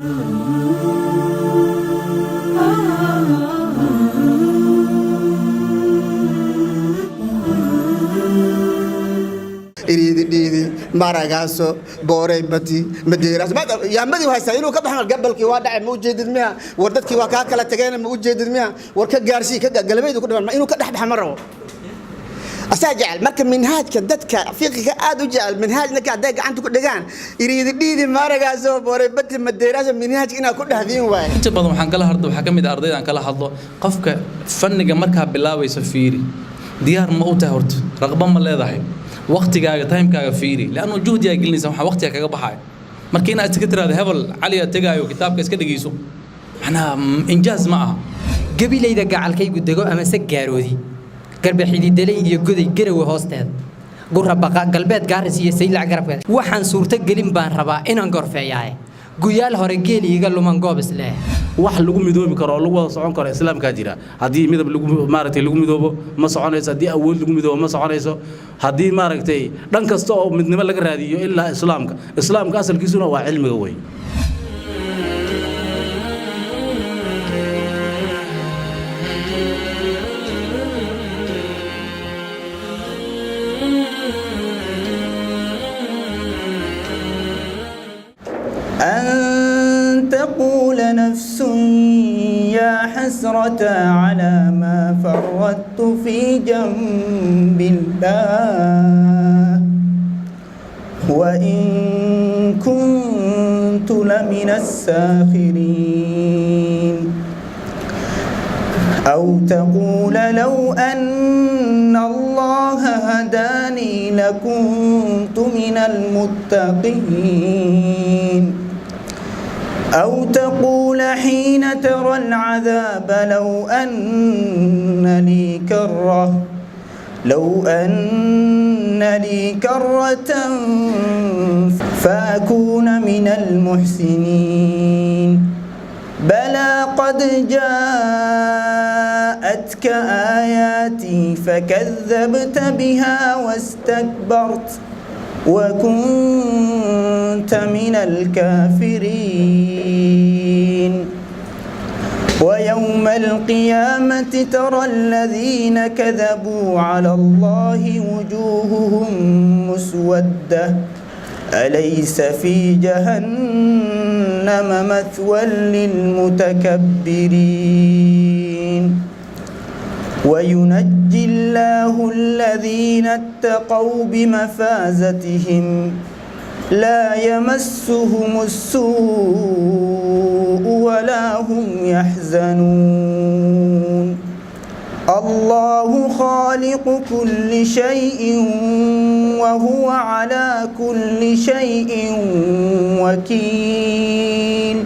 Iriidi dhiidi maragaaso boorey bati madeeraas yaamadii haysaa inuu ka baxo. Gabalkii waa dhacay, ma ujeedid miya? War dadkii waa kaa kala tageen, ma ujeedid miya? War ka gaarsii ka galabaydu ku dhiman inuu ka dhex baxa ma rabo, asaa jecel. Marka minhaajka dadka fiqiga aad u jecel minhaajna hadday gacanta ku dhigaan, iriidi dhiidi maragaaso boorey bati madeeraaso, minhaajka inaad ku dhehdiin waaye. Inta badan waxaan kala hadlo, waxaa ka mid ah ardayda aan kala hadlo, qofka fanniga markaa bilaabaysa, fiiri diyaar ma u tahay horta, raqba ma leedahay, waqtigaaga, timekaaga fiiri, liannu juhdigaa gelinaysa, waxaa waqtiga kaga baxaya. Marka inaad iska tiraahdo hebel cali aad tegaayo, kitaabka iska dhegeyso, macnaha injaaz ma aha. Gabilayda gacalkaygu dego amase gaaroodi, garba xididaley iyo goday, garawe hoosteeda, gura baqa, galbeed Gaaris iyo Saylac garabkeeda, waxaan suurto gelin baan rabaa inaan gorfeeyaaye. Guyaal hore geel iiga luman goob isleeh. Wax lagu midoobi karo oo lagu wada socon karo islaamkaa jira. Haddii midab lagu maaragtay lagu midoobo, ma soconayso. Haddii awood lagu midoobo, ma soconayso. Haddii maaragtay dhan kasta oo midnimo laga raadiyo, ilaa islaamka. Islaamka asalkiisuna waa cilmiga wey. أن تقول نفس يا حسرة على ما فرطت في جنب الله وإن كنت لمن الساخرين، أو تقول لو أن الله هداني لكنت من المتقين، أو تقول حين ترى العذاب لو أن لي كرة، لو أن لي كرة فأكون من المحسنين. بلى قد جاءتك آياتي فكذبت بها واستكبرت وكنت من الكافرين. ويوم القيامة ترى الذين كذبوا على الله وجوههم مسودة، أليس في جهنم مثوى للمتكبرين؟ وينجي الله الذين اتقوا بمفازتهم، لا يمسهم السوء ولا هم يحزنون. الله خالق كل شيء وهو على كل شيء وكيل،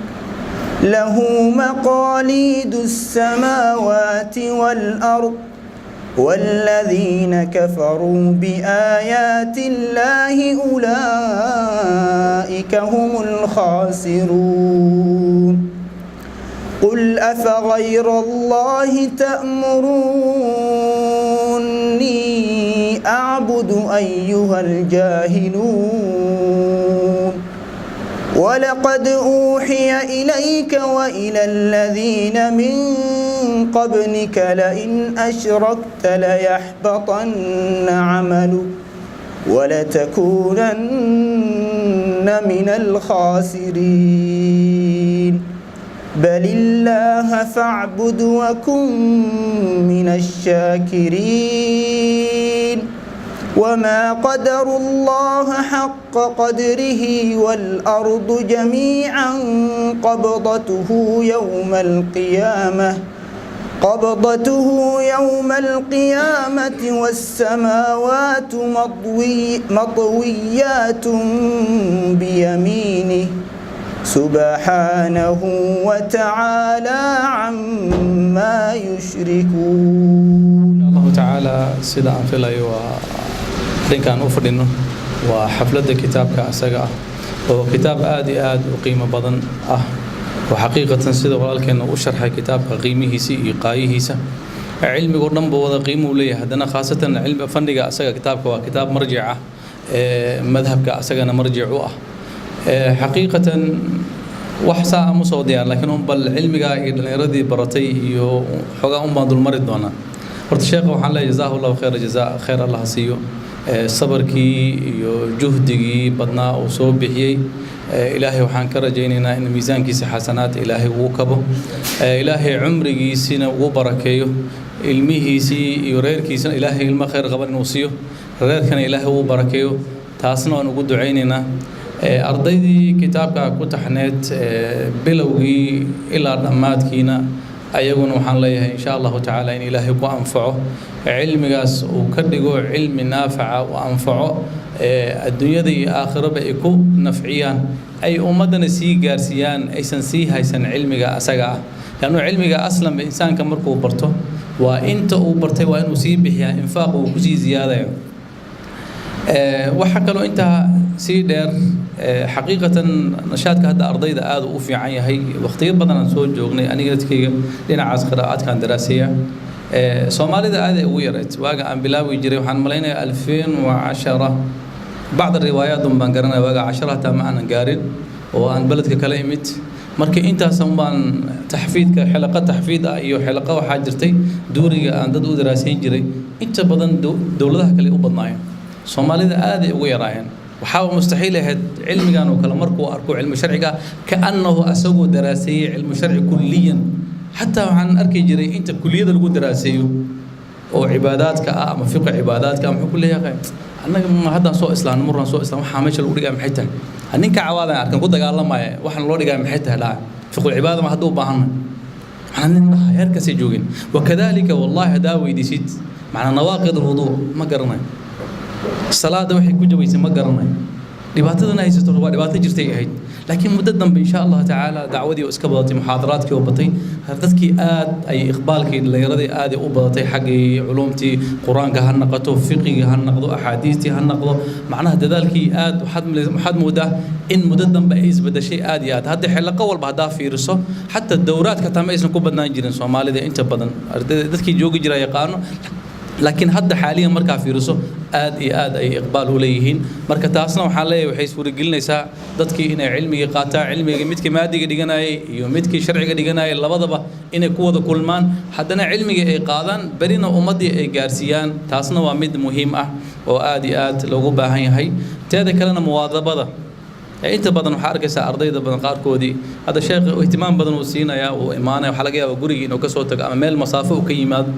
له مقاليد السماوات والأرض، والذين كفروا بآيات الله أولئك هم الخاسرون. قل أفغير الله تأمروني أعبد أيها الجاهلون؟ ولقد أوحي إليك وإلى الذين من قبلك لئن أشركت ليحبطن عملك ولتكونن من الخاسرين. بل الله فاعبد وكن من الشاكرين. وما قدروا الله حق قدره، والأرض جميعا قبضته يوم القيامة، قبضته يوم القيامة، والسماوات مطويات بيمينه، سبحانه وتعالى عما يشركون. Allahu tacaala, sida aan filayo waa arrinkaan u fadhino waa xafladda kitaabka asaga ah, oo kitaab aad iyo aad u qiimo badan ah, oo xaqiiqatan sida walaalkeena u sharxay kitaabka qiimihiisa iyo qaayihiisa. Cilmigo dhan buu wada qiimo u leeyahay, haddana khaasatan cilmi fanniga asaga kitaabka waa kitaab marjic ah, ee madhabka asagana marjic u ah. Xaqiiqatan Wax saa ama soo diyaar, laakiin un bal cilmiga iyo dhallinyaradii baratay iyo xoogaa un baan dulmari doonaa. Horta sheekha waxaan leeyahay jazaahu Allahu khayra jazaa, khayr Allah ha siiyo sabarkii iyo juhdigii badnaa uu soo bixiyey. Ilaahay waxaan ka rajaynaynaa in miisaankiisa xasanaad Ilaahay ugu kabo, Ilaahay cumrigiisina ugu barakeeyo, ilmihiisii iyo reerkiisina Ilaahay ilmo khayr qaban inuu siiyo, reerkana Ilaahay ugu barakeeyo. Taasna waan ugu ducaynaynaa. Ardaydii kitaabka ku taxneed bilowgii ilaa dhammaadkiina, ayaguna waxaan leeyahay insha Allahu tacaala in Ilaahay ku anfaco cilmigaas, uu ka dhigo cilmi naafaca u anfaco adduunyada iyo aakhiraba, ay ku nafciyaan, ay ummaddana sii gaarsiiyaan, aysan sii haysan cilmiga asaga ah, lannu cilmiga aslanba insaanka markuu barto, waa inta uu bartay waa inuu sii bixiyaa, infaaq uu kusii ziyaadayo. Waxaa kaloo intaa sii dheer, xaqiiqatan nashaadka hadda ardayda aad u fiican yahay. Waqtiyo badan aan soo joognay, aniga dadkayga dhinacaas qiraa'aadkaan daraaseeya, Soomaalida aad ay ugu yarayd waaga aan bilaabi jiray. Waxaan malaynayaa 2010, bacd riwaayaat un baan garanaya, waaga 10 hataa ma aanan gaarin oo aan beledka kala imid. Marka intaas un baan taxfiidka, xilaqo taxfiid ah iyo xilaqo waxaa jirtay duuriga aan dad u daraasayn jiray. Inta badan dowladaha kale u badnaayeen, Soomaalida aad ay ugu yaraayeen. Waxaaba mustaxiil ahayd cilmigan oo kale markuu arko cilmi sharciga kaannahu asagoo daraaseeyey cilmi sharci kulliyan. Xataa waxaan arki jiray inta kuliyada lagu daraaseeyo oo cibaadaadka ah ama fiqi cibaadaadka ah, muxuu ku leeyahay, annaga ma haddaan soo islaamno, maraan soo islaam, waxaa meesha lagu dhigaa maxay tahay? Ninka cawaadaan arkan ku dagaalamaya, waxaan loo dhigaa maxay tahay? Dhaca fiqul cibaada ma hadda u baahanna? Macnaa nin dhaha heerkaasay joogeen. Wakadalika wallahi haddaa weydiisid macnaa nawaaqid alwuduu, ma garanayo. Salaada waxay ku jabaysay, ma garanayo. Dhibaatadana haysato waa dhibaato jirtay ahayd, laakiin muddo dambe insha Allah tacaala dacwadii oo iska badatay, muxaadaraadkii oo batay, dadkii aad ay iqbaalkii dhallinyaradii aad ay u badatay xaggii culuumtii qur-aanka ha noqoto, fiqiga ha noqdo, axaadiistii ha noqdo. Macnaha dadaalkii aad waxaad moodaa in muddo dambe ay isbedeshay aad iyo aad. Hadda xilaqo walba haddaa fiiriso, xataa dowraadka taa ma aysan ku badnaan jirin Soomaalida inta badan, ardayda dadkii joogi jira yaqaano, laakiin hadda xaaliyan markaa fiiriso aad iyo aad ay iqbaal u leeyihiin. Marka taasna waxaan leeyahay waxay suuragelinaysaa dadkii inay cilmigii qaataan, cilmigii midkii maadiga dhiganayay iyo midkii sharciga dhiganayay labadaba inay ku wada kulmaan, haddana cilmigii ay qaadaan, berina ummaddii ay gaarsiiyaan. Taasna waa mid muhiim ah oo aad iyo aad loogu baahan yahay. Teeda kalena muwaadabada inta badan waxaa arkaysaa ardayda badan qaarkoodii hadda sheekh ihtimaam badan uu siinayaa, uu imaanaya, waxaa laga yaabaa gurigii inuu kasoo tago ama meel masaafo uu ka yimaado,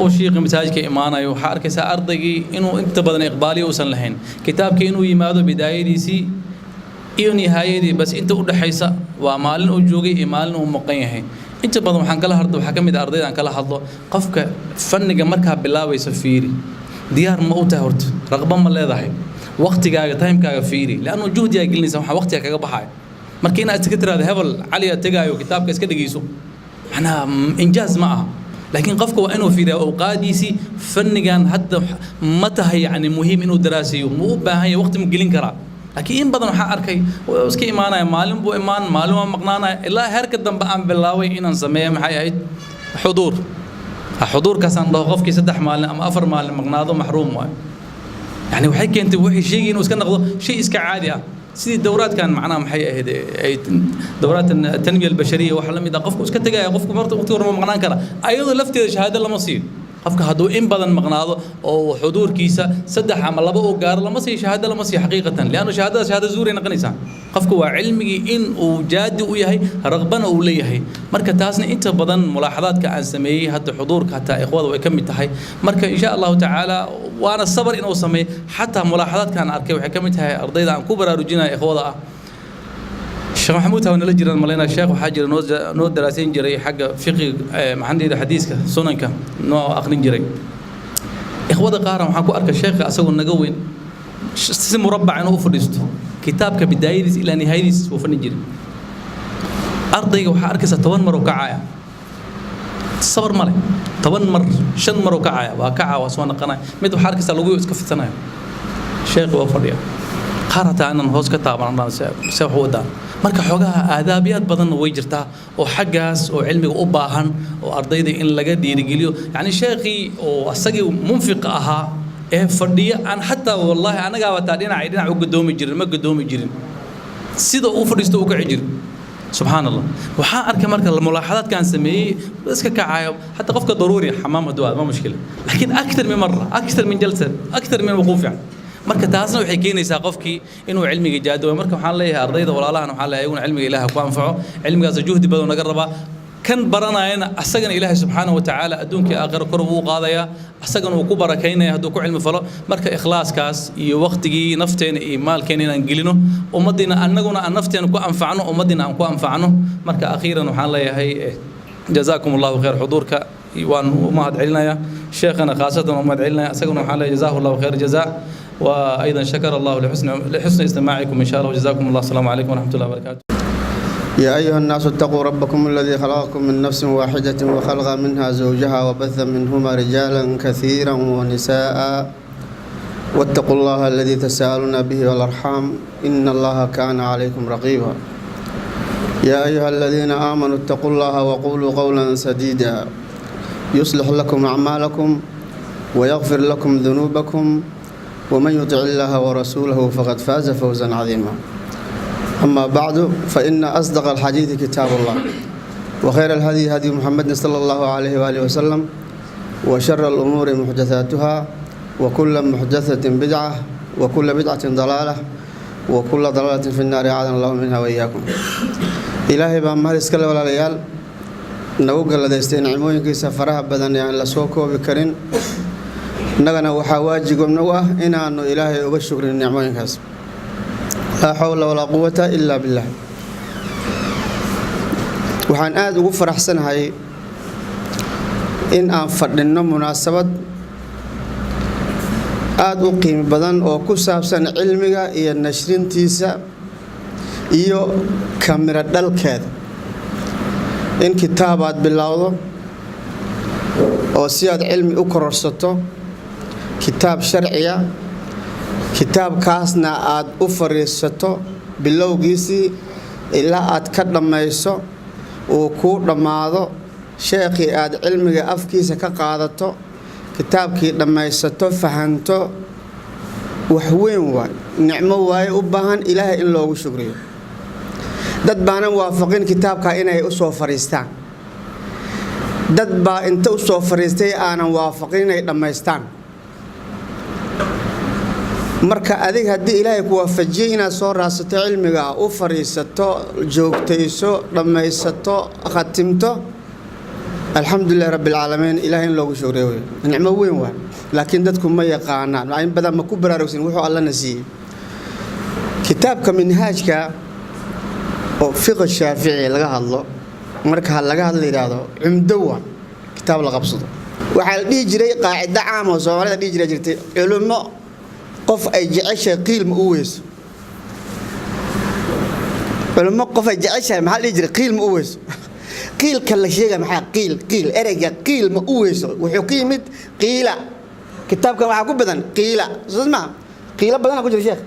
uu shiiqi masaajidka imaanayo. Waxaa arkaysaa ardaygii inuu inta badan iqbaaliyo uusan lahayn kitaabkii, inuu yimaado bidaayadiisii iyo nihaayadii bas, inta u dhaxaysa waa maalin uu joogay iyo maalin uu maqan yahay. Inta badan waxaan kala hadlo, waxaa ka mid ah ardayda aan kala hadlo, qofka fanniga markaa bilaabaysa, fiiri diyaar ma u tahay horta, raqba ma leedahay, waqtigaaga, timekaaga fiiri, liannu juhdigaa gelinaysa, waxaa waqtiga kaga baxaya. Marka inaad iska tiraahdo hebel cali aad tegaayo kitaabka iska dhegeyso, macnaha injaaz ma aha. Laakiin qofka waa inuu fiiriyaa awqaadiisii, fannigan hadda ma tahay yani muhiim inuu daraasiyo, ma u baahan yahay, waqti ma gelin karaa. Laakiin in badan waxaa arkay wuu iska imaanaya, maalin buu imaan, maalin waa maqnaanaya, ilaa heerka dambe aan bilaabay inaan sameeyo maxay ahayd xuduur. Xuduurkaasaan dhaho qofkii 3 maalin ama 4 maalin maqnaado maxruum waayo. Yani waxay keentay waxay sheegay inuu iska noqdo shay iska caadi ah, sidii dowraadkan macnaha maxay ahayd ay dowraad tanmiya albashariya waxa la mid ah, qofku iska tegaya, qofku marta waqti hore ma maqnaan kara, ayadoo lafteeda shahaado lama siiyo. Qofka hadduu in badan maqnaado oo xuduurkiisa 3 ama 2 uu gaaro, lama siiyo shahaado, lama siiyo xaqiiqatan, liannu shahaadada shahaado zuuray noqonaysaa. Qofka waa cilmigii in uu jaadi u yahay, raqbana uu leeyahay. Marka taasna inta badan mulaaxadaadka aan sameeyey hadda xuduurka hataa ikhwada way ka mid tahay. Marka insha Allahu tacaala waana sabar inuu sameeyo. Xataa mulaaxadaadka aan arkay waxay ka mid tahay ardayda aan ku baraarujinayo ikhwada ah. Sheekh Maxamuud taa nala jiraan malaynaa, sheekh waxaa jira noo daraasayn jiray xagga fiqiga, maxaan dhihi, xadiiska sunanka noo aqrin jiray. Ikhwada qaar waxaan ku arkay sheekha asagoo naga weyn si murabbac inuu u fadhiisto, kitaabka bidaayadiis ilaa nihaayadiis wuu fadhin jiray. Ardayga waxaa arkaysaa 10 mar uu kacaya, sabar male, 10 mar, 5 mar uu kacaya, waa kaca, waa soo naqanaya. Mid waxaa arkaysaa lagu iska fidsanaya, sheekhi waa fadhiya. Qaar hataa inaan hoos ka taaban se wax u wadaan. Marka xoogaha aadaabyaad badanna way jirtaa oo xaggaas oo cilmiga u baahan oo ardayda in laga dhiirigeliyo. Yacni sheekhii oo asagii munfiqa ahaa ee fadhiya, aan xataa wallaahi anagaaba taa dhinacay dhinac u gadoomi jirin, ma gadoomi jirin, sida uu fadhiisto uu kaci jirin. Subxaan Allah, waxaan arkay marka mulaaxadaadkaan sameeyey iska kacayo حتى qofka daruuri xamaam hadduu aad ma mushkila, laakiin أكثر من مرة, أكثر من جلسة, أكثر من وقوف yani. Marka taasna waxay keenaysaa qofkii inuu cilmiga jaado. Marka waxaan leeyahay ardayda walaalahan, waxaan leeyahay ayaguna cilmiga Ilaaha ku anfaco. Cilmigaas juhdi badan naga rabaa. Kan baranayana asagana Ilaahay subxaanahu wa tacaala adduunkii aakhira kor uu qaadayaa, asagana uu ku barakaynaya hadduu ku cilmi falo. Marka ikhlaaskaas iyo waqtigii nafteena iyo maalkeena inaan gelino ummaddiina, annaguna aan nafteena ku anfacno, ummaddiina aan ku anfacno. Marka akhiiran waxaan leeyahay جزاكم الله خير. Xuduurka waan u mahad celinayaa, sheekhana khaasatan u mahad celinaya. Isaguna waxaan leeyahay جزاه الله خير جزاء, وأيضا شكر الله لحسن استماعكم إن شاء الله، وجزاكم الله. السلام عليكم ورحمة الله وبركاته. يا أيها الناس اتقوا ربكم الذي خلقكم من نفس واحدة وخلق منها زوجها وبث منهما رجالا كثيرا ونساء، واتقوا الله الذي تساءلون به والأرحام إن الله كان عليكم رقيبا. يا أيها الذين آمنوا اتقوا الله وقولوا قولا سديدا يصلح لكم أعمالكم ويغفر لكم ذنوبكم، ومن يطع الله ورسوله فقد فاز فوزا عظيما. أما بعد، فإن أصدق الحديث كتاب الله، وخير الهدي هدي محمد صلى الله عليه وآله وسلم، وشر الأمور محدثاتها، وكل محدثة بدعة، وكل بدعة ضلالة، وكل ضلالة في النار، أعاذنا الله منها وإياكم. Ilaahay baa mahad iska leh, walaalayaal, nagu galladaystay nicmooyinkiisa faraha badan ee aan la soo koobi karin. Innagana waxaa waajib nagu ah inaanu Ilaahay uga shukrin nicmooyinkaas. لا حول ولا قوة إلا بالله. Waxaan aada ugu faraxsanahay in aan fadhinno munaasabad aada u qiimo badan oo ku saabsan cilmiga iyo nashrintiisa iyo kamiro dhalkeeda. In kitaab aad bilowdo oo si aad cilmi u kororsato, kitaab sharciya, kitaabkaasna aad u fariisato bilowgiisii ilaa aad ka dhammayso, uu kuu dhammaado, sheekhii aad cilmiga afkiisa ka qaadato, kitaabkii dhammaysato, fahanto, wax weyn waay, nicmo waaye u baahan Ilaahay in loogu shukriyo. Dad baanan waafaqin kitaabka inay u soo fariistaan. Dad baa inta u soo fariistay aanan waafaqin inay dhammaystaan. Marka adig haddii Ilaahay ku waafajiyey inaad soo raadsato cilmiga, u fariisato, joogtayso, dhammaysato, khatimto, الحمد لله رب العالمين. Ilahay in loogu shukriyo wey, nicmo weyn waay. Laakiin dadku ma yaqaanaan, in badan ma ku baraarugsan wuxuu Allana siiyey. Kitaabka Minhaajka oo fiqh Shaafici laga hadlo, marka laga hadla yidhaahdo cumdo waa kitaab la qabsado. Waxaa la dhihi jiray qaacido caam oo Soomaalida dhihi jira jirtay: culummo qof ay jeceshahay qiil ma u weyso. Culummo qof ay jeceshahay, maxaa la dhihi jiray, qiil ma u weyso. Qiilka la sheegaya maxaa? Qiil, qiil, ereyga qiil ma u weyso wuxuu ka yimid qiila. Kitaabkan waxaa ku badan qiila, soo maa? Qiilo badana ku jira. Sheekh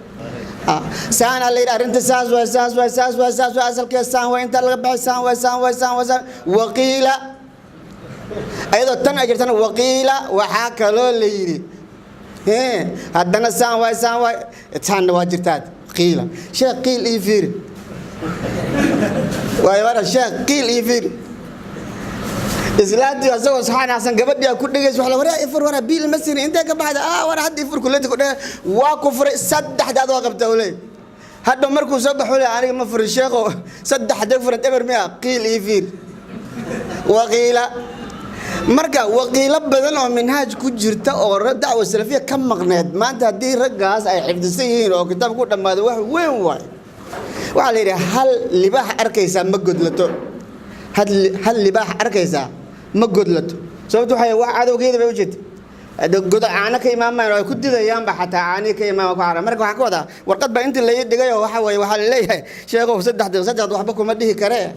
saana la yidhi, arrinta saas waay, saas waay, saas waay, saas waay, asalkeed saan waay, inta laga baxay saan waay, saan waay, saan waay, saan waqiila. Ayadoo tan ay jirtana waqiila, waxaa kaloo la yidhi haddana saan waay, saan waay, saanna waa jirtaad. Qiila, sheekh, qiil ii fiiri waay wara, sheekh, qiil ii fiiri. Islaantii asagoo saxaanaasan gabadhii ku dhegays wax la waraa ifur, waraa biil ma siinin, intee ka baxda? Ah, war hadda ifur kuleti ku dheh, waa ku furay saddexda adoo qabta ule. Hadda markuu soo baxo le, aniga ma furin sheekho, saddexda furan eber miya? Qiil ii fiir, waqiila. Marka waqiilo badan oo Minhaaj ku jirta oo dacwa salafiya ka maqneed, maanta haddii raggaas ay xifdisan yihiin oo kitaab ku dhammaado, wax weyn waay. Waxaa la yidhi: hal libaax arkaysaa ma godlato, hal libaax arkaysaa ma godlato. Sababto waxay wax cadowgeeda bay u jeeda godo caano ka imaamayan oo ay ku didayaanba, xataa caanihi ka imaama ku cara. Marka waxaan ka wadaa warqad baa intii la ii dhigay oo waxa weeye waxaa la leeyahay sheekhow 3 daqiiq, 3 waxba kuma dhihi karee.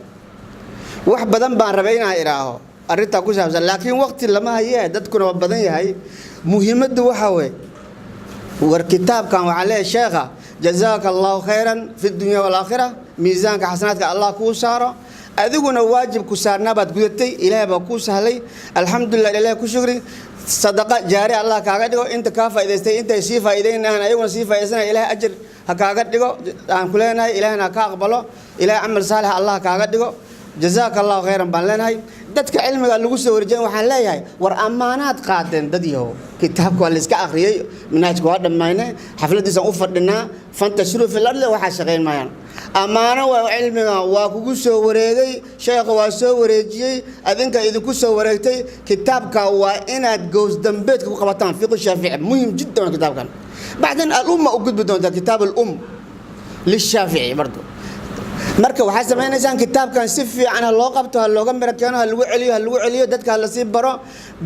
Wax badan baan rabay inaan idhaaho arrintaa ku saabsan, laakiin waqti lama hayee, dadkuna waa badan yahay. Muhiimaddu waxa weeye, war kitaabkan waxaan leeyahay sheekha جزاك الله خيرا في الدنيا والآخرة, miisaanka xasanaadka Allah kuu saaro. Adiguna waajib ku saarnaa baad gudatay, Ilaahay baa kuu sahlay, alxamdulilah, Ilahay ku shukri. Sadaqa jaari Allah kaaga dhigo. Inta kaa faa'idaystay, intay sii faa'iidaynayaan, ayaguna sii faa'iidaysanaya, Ilahay ajir Ha kaaga dhigo aan ku leenahay. Ilaahna ha ka aqbalo. Ilaahay camal saalix Allah kaaga dhigo. Jazaaka Allahu khayran baan leenahay. Dadka cilmiga lagu soo wareejiyay waxaan leeyahay, war ammaanaad qaadeen dad yahow. Kitaabka waa la iska akhriyey, manhajka waa dhammaynay, xafladiisaan u fadhinaa. Fantashiruu fil ardi waxaa shaqayn maayaan. Ammaano waa cilmiga, waa kugu soo wareegay, sheekha waa soo wareejiyey, adinka idinku soo wareegtay. Kitaabka waa inaad gows dambeedka ku qabataan. Fiqhu Shaafici muhim jiddan waa kitaabkan. Bacdin al-umma u gudbi doontaa, kitaab al-um lishaafici bardo. Marka waxaa samaynaysaan, kitaabkan si fiican ha loo qabto, ha looga miro keeno, ha lagu celiyo, ha lagu celiyo dadka, ha lasii baro,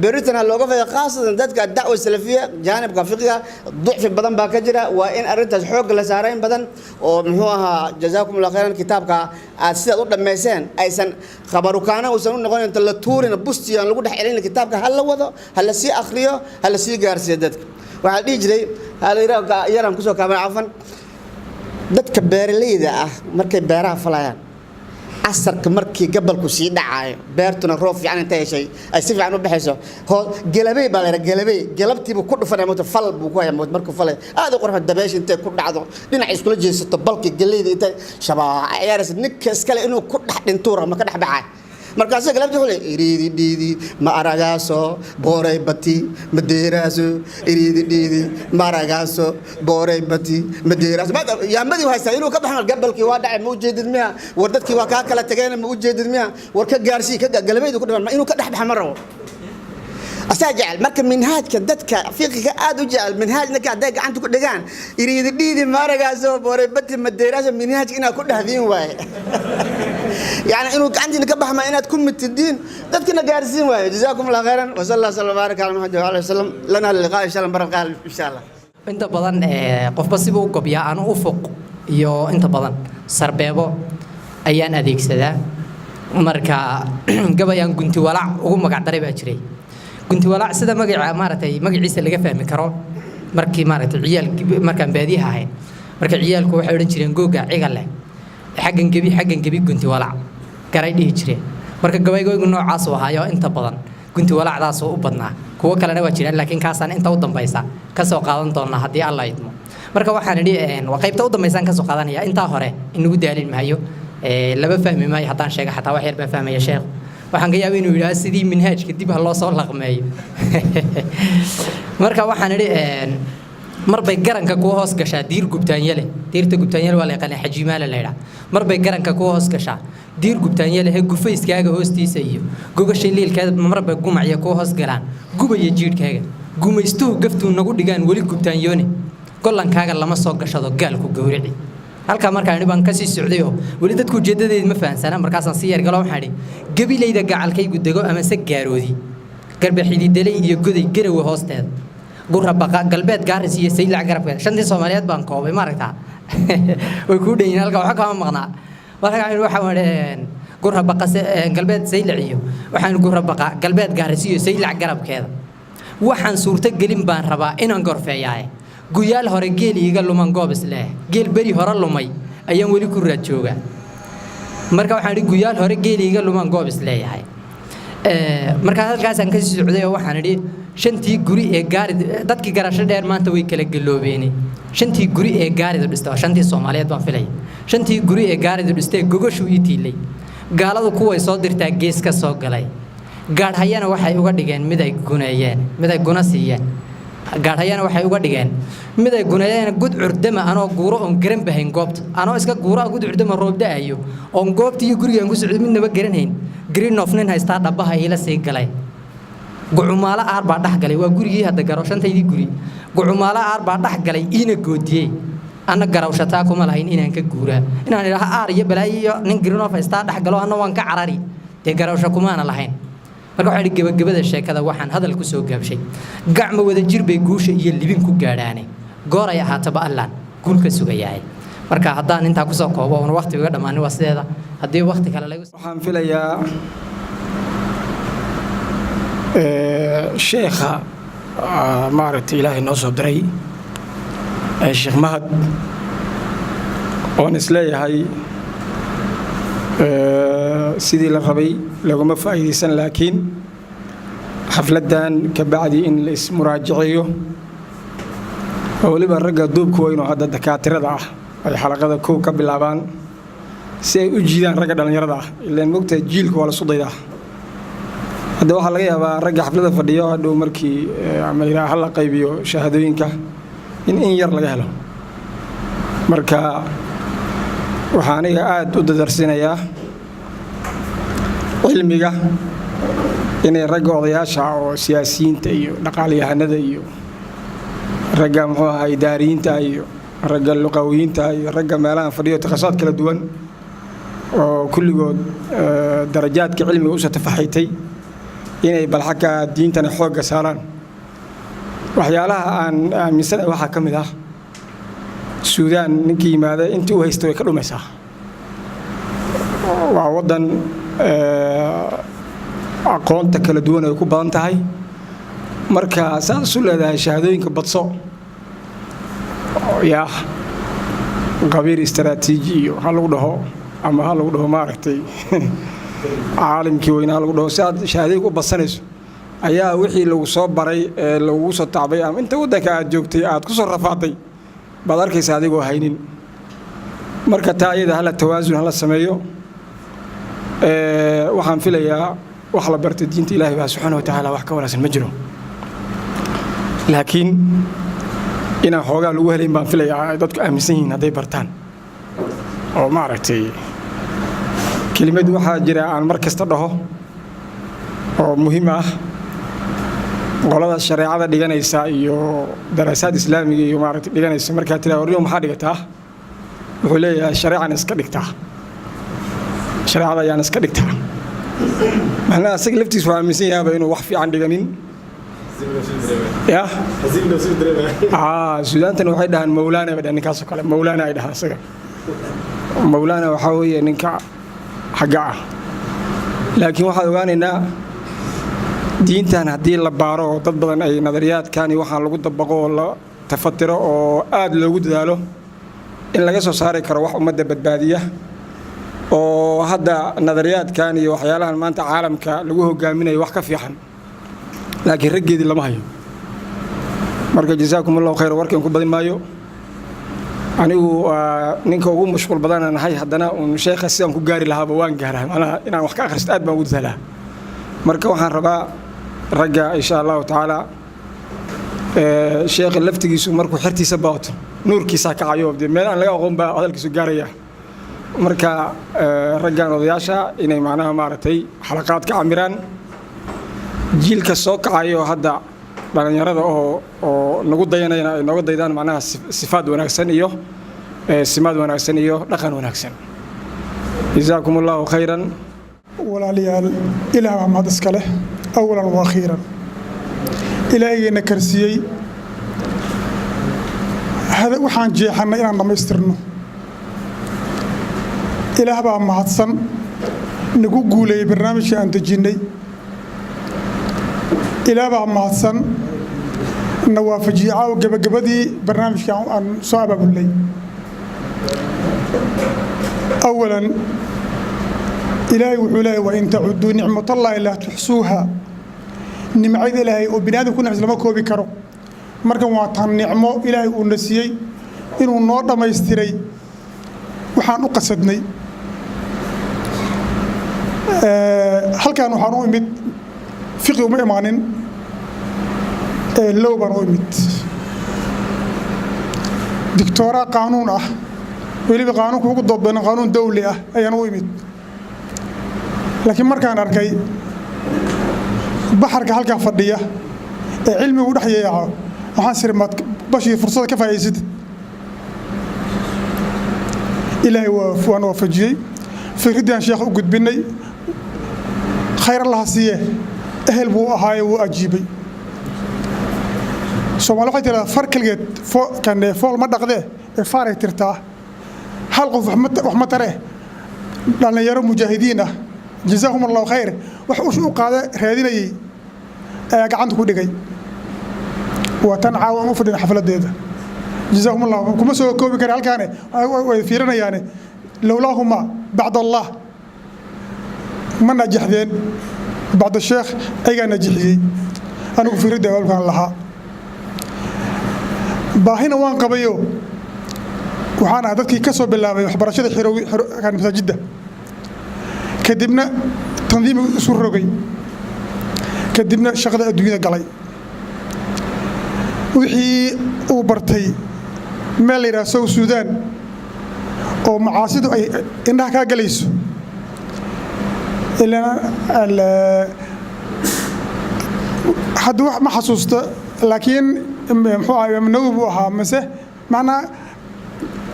beritan ha looga faido, khaasatan dadka dacwa salafiya. Jaanibka fiqiga ducfi badan baa ka jira, waa in arrintaas xoogga la saara in badan oo muxuu ahaa. Jazaakum Allah khayran. Kitaabka aad sidaad u dhammayseen aysan khabarukaana uusan u noqon inta la tuurin, busti aan lagu dhex celin. Kitaabka ha la wado, ha la sii akhriyo, ha la sii gaarsiiyo dadka. Waxaa la dhihi jiray, yaraan kusoo kaabay, cafan, dadka beeralayda ah markay beeraha falayaan, casarka markii gabalku sii dhacaayo, beertuna roob fiican inta heshay ay si fiican u baxayso, hoo gelabey baa la yidhaha, gelabey galabtiibuu ku dhufanaya moota, fal buu ku hayaa moota. Markuu falay aad u qurxo, dabeesha intay ku dhacdo, dhinac iskula jeesato, balka geleyda intay shabaaca ciyaaraysa, ninka iskale inuu ku dhex dhintuura ma ka dhex baxaay. Markaasuu galabtii wuxuu leeyahay, iriidi dhiidi ma aragaaso booray bati ma deeraaso, iriidi dhiidi ma aragaaso booray bati ma deeraaso. Yaamadii haystaa inuu ka baxo, gabalkii waa dhacay, ma ujeedid miya? War dadkii waa kaa kala tageen, ma ujeedid miya? War ka gaarsii ka galabaydu ku dhiman, inuu ka dhex baxa ma rabo, asaa jecel. Marka minhaajka dadka fiqiga aad u jecel minhaajna hadday gacanta ku dhigaan, iriidi dhiidi maaragaaso booray bati madeeraaso, minhaajka inaad ku dhahdiin waaye, yani inuu gacantiina ka baxma, inaad ku mitidiin, dadkina gaarsiin waaye. Jazaakum Allah khayran. Wasal Allah sala baarak ala Maxamed wa alihi wasalam. Lana liqaa insha Allah, marqa insha Allah. Inta badan qofba sibuu u gobyaa. Anu ufuq iyo inta badan sarbeebo ayaan adeegsadaa. Marka gabayaan Gunti Walaac ugu magac daray baa jiray. Gunti Walaac, sida magaca maaragtay magaciisa laga fahmi karo, markii maaragtay ciyaal markaan baadiyaha ahayn, marka ciyaalku waxay odhan jireen googa ciga leh xaggan gebi, xaggan gebi, gunti walaac garay dhihi jireen. Marka gabaygaygu noocaas uu ahaayo, inta badan gunti walaacdaasoo u badnaa. Kuwo kalena waa jiraan, laakiin kaasaan inta u dambaysa kasoo qaadan doonaa haddii Alla idmo. Marka waxaan idhi waa qaybta u dambaysaan kasoo qaadanaya, intaa hore inagu daalin maayo. Laba fahmi maayo haddaan sheega, xataa wax yar baa fahmaya. Sheekh waxaan ka yaabay inuu yidhaah sidii minhaajka dib ha loo soo laqmeeyo. Marka waxaan idhi, mar bay garanka kuu hoos gashaa diir gubtaanyale. Diirta gubtaanyale waa la yaqaanaa, xajiimaale la yidhaha. Mar bay garanka kuu hoos gashaa diir gubtaanyale he, gufayskaaga hoostiisa iyo gogasha liilkeeda mar bay gumacya kuu hoos galaan, gubaya jiidhkaaga. Gumaystuhu gaftuu nagu dhigaan weli gubtaanyoone, gollankaaga lama soo gashado gaalku gowrici. Halkaa markaan idhi baan kasii socday oo weli dadku ujeedadeedi ma fahansana. Markaasaan sii yargalo, waxaan idhi, gabilayda gacalkaygu dego amase gaaroodi, garba xididaley iyo goday garawe hoosteeda, gura baqa galbeed Gaaris iyo Saylac garabkeeda. Shantii Soomaaliyeed baan koobay, maaragtaa, way kuu dhan yihiin halka, waxa kama maqnaa. Marka waxaan idhi gura baqa galbeed Saylac iyo waxaan gura baqa galbeed Gaaris iyo Saylac garabkeeda, waxaan suurto gelin baan rabaa inaan gorfeeyaaye. Guyaal hore geel iiga luman goob isleh, geel beri hore lumay ayaan weli ku raad joogaa. Marka waxaan idhi guyaal hore geel iiga luman goob isleeyahay. Markaa halkaasaan kasii socday oo waxaan idhi, shantii guri ee gaarid dadkii garasho dheer maanta way kala galoobeene, shantii guri ee gaaridu dhistay, waa shantii Soomaaliyeed baan filaya, shantii guri ee gaaridu dhistay gogashuu ii tiilay, gaaladu kuway soo dirtaa gees ka soo galay, gaadhayana waxay uga dhigeen mid ay guneeyeen, mid ay guna siiyeen, gaadhayana waxay uga dhigeen mid ay guneeyeen. Gud curdama anoo guuro oon garan bahayn goobta, anoo iska guuro gud curdama, roob da'ayo, oon goobta iyo gurigaan ku socdo midnaba garanhayn, greenof nin haystaa dhabbaha iila sii galay. Gucumaalo aar baa dhex galay, waa gurigii hadda garo, shantaydii guri gucumaalo aar baa dhex galay iina goodiyey. Anna garawshataa kuma lahayn inaan ka guuraa, inaan idhaha aar iyo balaayo iyo nin greenof haystaa dhex galo, anna waan ka carari, dee garawsho kumaana lahayn. Marka waxaa idhi, gebagabada sheekada waxaan hadal ku soo gaabshay, gacma wada jir bay guusha iyo libin ku gaadhaane, goor ay ahaataba Allaan guul ka sugayahay. Marka haddaan intaa kusoo koobo oon waqti iga dhammaanin, waa sideeda. Haddii waqti kale lagu Waxaan filayaa sheekha maaragtay Ilaahay noo soo diray, Sheekh Mahad, oon isleeyahay sidii la rabay laguma faa'iidaysan, laakiin xafladdan ka bacdi in la ismuraajaceeyo. Oo weliba ragga duubka weyn oo hadda dakaatirada ah ay xalaqada kow ka bilaabaan si ay u jiidaan ragga dhallinyarada ah. Ilaan mogtahay, jiilka waa lasu daydaa. Hadda waxaa laga yaabaa ragga xaflada fadhiyo hadhow markii ama yidhaha hala qaybiyo shahaadooyinka in yar laga helo. Marka waxaa aniga aada u dadarsinayaa cilmiga inay ragga odayaasha oo siyaasiyiinta iyo dhaqaalayahanada iyo ragga, muxuu ahaa, idaariyiinta iyo ragga luqawiyiinta iyo ragga meelahan fadhiyo takhasaad kala duwan oo kulligood darajaadka cilmiga usoo tafaxaytay inay bal xagga diintana xoogga saaraan. Waxyaalaha aan aaminsanahay waxaa ka mid ah, Suudaan ninkii yimaada intii u haysta way ka dhumaysaa. Waa waddan aqoonta kala duwan ay ku badan tahay. Marka saad isu leedahay shahaadooyinka badso, yaa qabiir istaraatiiji iyo ha lagu dhaho ama ha lagu dhaho, maaragtay, caalimkii weynaa ha lagu dhaho, si aad shahaadooyinka u badsanayso ayaa wixii lagu soo baray ee lagugu soo tacbay ama inta waddanka aad joogtay aad ku soo rafaaday baad arkaysa adigoo haynin. Marka taa iyada hala tawaasun hala sameeyo. Waxaan filayaa wax la bartay diinta Ilaahay baa subxaana wa tacaala wax ka wanaagsan ma jiro, laakiin inaan xoogaa lagu helayn baan filayaa ay dadku aaminsan yihiin hadday bartaan. Oo maaragtay, kelimad waxaa jira aan mar kasta dhaho oo muhiim ah: qolada shareecada dhiganaysa iyo daraasaad islaamiga iyo maaragtay dhiganaysa, markaa tiraa, "Warniyo, maxaa dhigataa?" wuxuu leeyahay, "Shareecan iska dhigtaa, shareecada ayaan iska dhigtaa." Macnaha asaga laftiis waa aaminsan yahaaba inuu wax fiican dhiganin. Ya Suudaantan waxay dhahaan mawlaana bay dhahaan ninkaasoo kale, mawlaana ay dhahaan isaga. Mawlaana waxaa weeye ninka xagga ah. Laakiin waxaad ogaanaynaa diintan haddii la baaro oo dad badan ay nadariyaadkan iyo waxaan lagu dabaqo oo la tafatiro oo aad loogu dadaalo in laga soo saari karo wax ummadda badbaadiya, oo hadda nadariyaadkan iyo waxyaalahan maanta caalamka lagu hogaaminayo wax ka fiican, laakiin raggeedii lama hayo. Marka jazaakum Allahu khayr. Warkan ku badin maayo. Anigu waa ninka ugu mashquul badanaan nahay, haddana uun sheekha sidaan ku gaari lahaaba waan gaaraa. Macnaha inaan wax ka akhristo aad baan ugu dadaalaa. Marka waxaan rabaa ragga, insha Allahu tacaala, sheekha laftigiisu markuu xertiisa baato nuurkiisaa kacayo, dee meel aan laga aqoon baa hadalkiisu gaaraya. Marka raggan odayaasha inay macnaha, maaragtay, xalaqaad ka camiraan jiilka soo kacayo hadda dhallinyarada oo nagu dayanayna ay nooga daydaan, macnaha sifaad wanaagsan iyo simaad wanaagsan iyo dhaqan wanaagsan. Jazaakum Allahu khayran. Walaalayaal, Ilaah baa mahad iska leh awalan wa akhiiran. Ilaahaygeena karsiiyey waxaan jeexannay inaan dhammaystirno. Ilaah baa mahadsan nagu guuleeyey barnaamijkii aan dejinnay. Ilaah baa mahadsan na waafajiyey caawa gebagabadii barnaamijkii aan soo abaabulnay. Awalan, Ilaahay wuxuu leeyahy: "Wain tacuduu nicmatallaahi laa tuxsuuha." Nimcada Ilaahay oo bini aadam ku nicmas lama koobi karo. Markan waa tan nicmo Ilaahay uuna siiyey inuu noo dhammaystiray waxaan u qasadnay. Halkan waxaan u imid fiqi uma imaanin, low baan u imid, dictoora qaanuun ah, weliba qaanuunka ugu doodbadan, qaanuun dawli ah ayaan u imid. Laakiin markaan arkay baxarka halkaa fadhiya ee cilmigu dhex yeeyaco, waxaan siri, "Maad bashii fursada ka faa'iidsatid." Ilaahay waan waafajiyey. Fikraddii sheekh u gudbinay, khayr Allaha siiye, ehel buu ahaaye, wuu ajiibay. Soomaali waxay tirahdaa, far keligeed kane fool ma dhaqdee ee faaray tirtaa. Hal qof wax ma taree. Dhallinyaro mujaahidiin ah, jazaahum Allahu khayr, wax ush u qaada raadinayay ayaa gacanta ku dhigay. Waa tan caawa aan u fadhina xafladeeda. Jazaahum Allah, kuma soo koobi kara halkaane, way fiirinayaane. Lowlaahuma bacd Allah ma najaxdeen. Bacda sheekh ayagaa najixiyey. Anigu fiiradda abaalkaan lahaa. Baahina waan qabayo, waxaan ahaa dadkii ka soo bilaabay waxbarashada kan masaajidda, kadibna tandiim isu rogay, kadibna shaqada adduunyada galay. Wixii uu bartay meel la yidhaha South Sudan oo macaasidu ay indhaha kaa galayso, ilaan hadda wax ma xasuusto, laakiin muxuu ahaa, Imaam Nawowi buu ahaa mase, macnaa